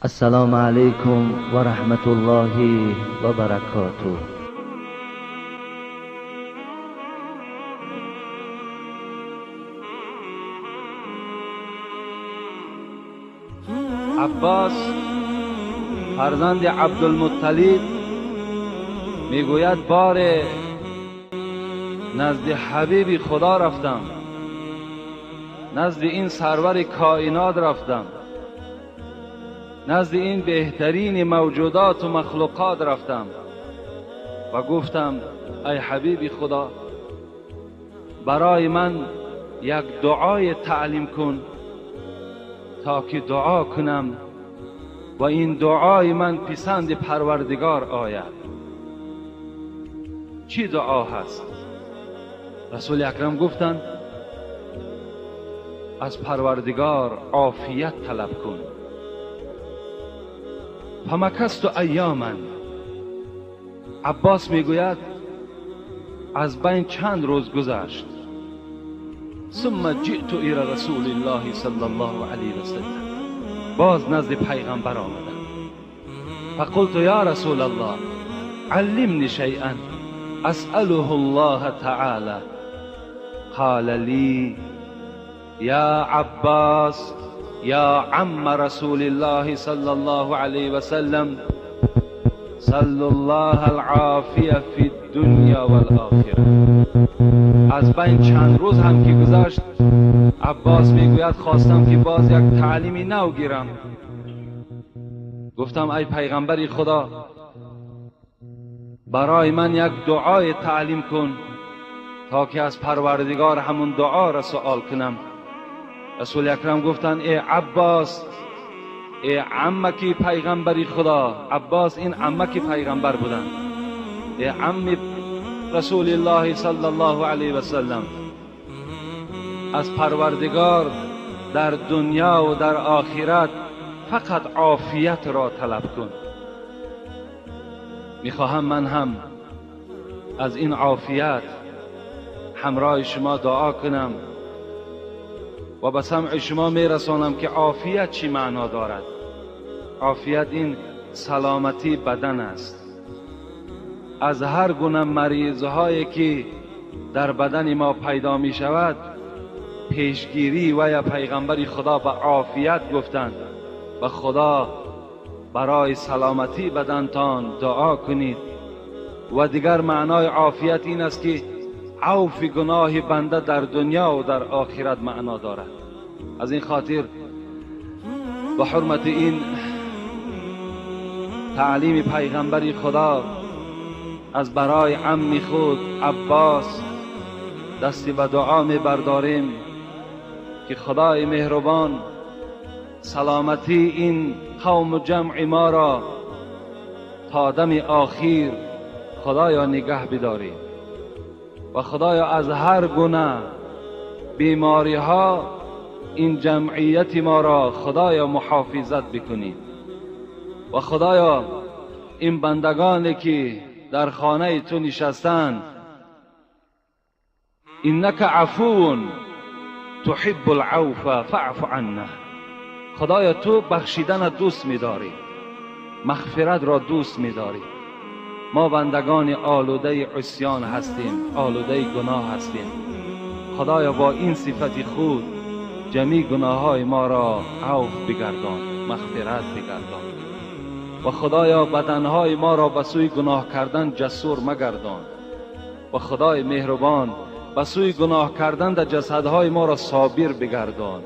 Ассалому алайкум ва раҳматуллоҳи ва баракотуҳ. Аббос фарзанди Абдулмутталиб мегӯяд: боре назди ҳабиби Худо рафтам, назди ин сарвари коинот рафтам, назди ин беҳтарини мавҷудоту махлуқот рафтам ва гуфтам: ай ҳабиби Худо, барои ман як дуои таълим кун то ки дуо кунам ва ин дуои ман писанди Парвардигор ояд. Чӣ дуо ҳаст? Расули Акрам гуфтанд: аз Парвардигор офият талаб кун. Фамакасту айёман. Аббос мегӯяд: аз байн чанд рӯз гузашт. Сумма ҷиъту ила расулиллоҳи саллаллоҳу алайҳи васаллам. Боз назди пайғамбар омадам. Фақулту ё расулаллоҳ аллимни шайъан асъалуҳу аллоҳа таъола. Қола ли ё Аббос ё амма расулиллоҳи саллаллоҳу алайҳи васаллам саллаллоҳа алъофия фи дунё вал охира. Аз байн чанд рӯз ҳам ки гузашт, Аббос мегӯяд: хостам ки боз як таълими нав гирам. Гуфтам: ай пайғамбари Худо, барои ман як дуои таълим кун то ки аз Парвардигор ҳамун дуоро суол кунам. Расули Акрам гуфтанд: э Аббос, э аммаки пайғамбари Худо. Аббос ин аммаки пайғамбар буданд. Э амми расулиллоҳи саллаллоҳу алайҳи васаллам, аз Парвардигор дар дунё ва дар охират фақат офиятро талаб кун. Мехоҳам ман ҳам аз ин офият ҳамроҳи шумо дуо кунам ва ба самъи шумо мерасонам ки офият чӣ маъно дорад. Офият ин саломатии бадан аст. Аз ҳар гуна маризҳое ки дар бадани мо пайдо мешавад, пешгирӣ ва ё пайғамбари Худо ба офият гуфтанд. Ба Худо барои саломатии бадантон дуо кунед. Ва дигар маънои офият ин аст ки авфи гуноҳи банда дар дунё ва дар охират маъно дорад. Аз ин хотир ба ҳурмати ин таълими пайғамбари Худо аз барои амми худ Аббос дасти ба дуо мебардорем ки Худои меҳрубон саломатии ин қавму ҷамъи моро то дами охир Худоё нигаҳ бидорӣ ва Худоё аз ҳар гуна бемориҳо ин ҷамъияти моро Худоё муҳофизат бикунӣ ва Худоё ин бандагоне ки дар хонаи ту нишастанд, иннака афувун туҳиббу алъавфа фаъфу анна. Худоё ту бахшиданро дӯст медорӣ, мағфиратро дӯст медорӣ. Мо бандагони олудаи усён ҳастем, олудаи гуноҳ ҳастем. Худоё бо ин сифати худ ҷамеъ гуноҳҳои моро авф бигардон, мағфират бигардон ва Худоё баданҳои моро ба сӯи гуноҳ кардан ҷасур магардон ва Худои меҳрубон ба сӯи гуноҳ кардан дар ҷасадҳои моро собир бигардон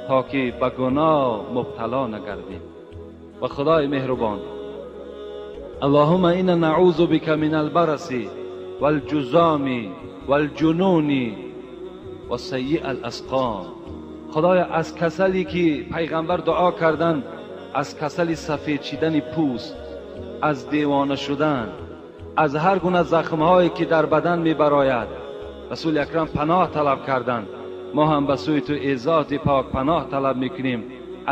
то ки ба гуноҳ мубтало нагардем. Ва Худои меҳрубон, аллоҳумма инна наъузу бика мин албараси валҷузоми валҷунуни ва саййиъ аласқом. Худоё аз касале ки пайғамбар дуо карданд, аз касали сафед шидани пӯст, аз девона шудан, аз ҳар гуна захмҳое ки дар бадан мебарояд, Расули Акрам паноҳ талаб карданд. Мо ҳам ба сӯи ту эй зоти пок паноҳ талаб мекунем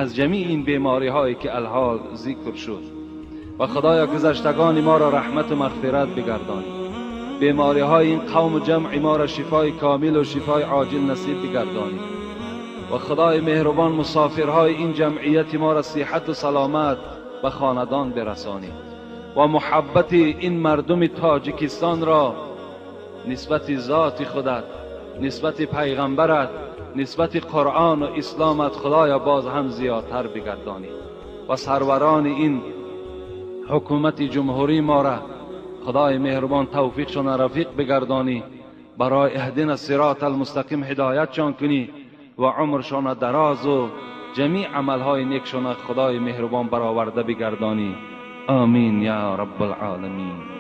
аз ҷамеи ин бемориҳое ки алҳол зикр шуд. Ва Худоё гузаштагони моро раҳмату мағфират бигардонӣ, бемориҳои ин қавму ҷамъи моро шифои комилу шифои оҷил насиб бигардонӣ. و خدای مهربان مسافرهای این جمعیت ما را صحت و سلامت به خاندان برسانی و محبت این مردم تاجیکستان را نسبت ذات خودت، نسبت پیغمبرت، نسبت قرآن و اسلامت خدایا باز هم زیادتر بگردانی و سروران این حکومت جمهوری ما را خدای مهربان توفیقشان رفیق بگردانی، برای اهدنا الصراط المستقیم هدایتشان کنی و عمرشان دراز و جمیع عملهای نیکشان خدای مهربان برآورده بگردانی. آمین یا رب العالمین.